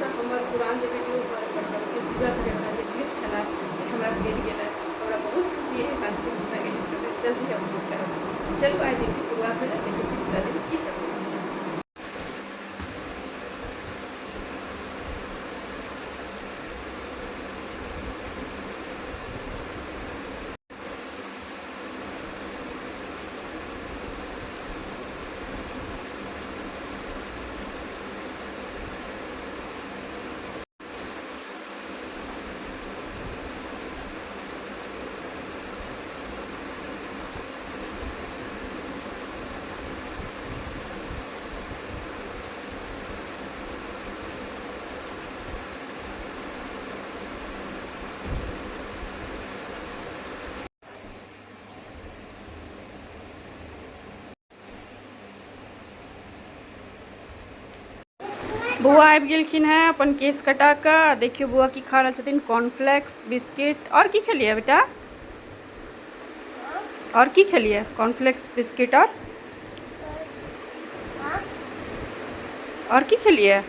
तऽ हमर पुरान जे वीडियो मतलब कि पूरा करैवला जे क्लिप छलै से हमरा भेट गेल। हमरा बहुत खुशी एहि बातके, हमरा एडिट करबै जल्दी अपलोड करब। चलू, आइ दिनके शुरुआत भेलै, देखै छी पूरा दिन की सब होइ छै। बौआ आबि गेलखिन हेँ अपन केश कटा कऽ। देखियौ बौआ की खा रहल छथिन, कॉर्नफ्लेक्स बिस्किट। आओर की खेलियै बेटा? आओर की खेलियै? कॉर्नफ्लेक्स बिस्किट आओर की खेलियै?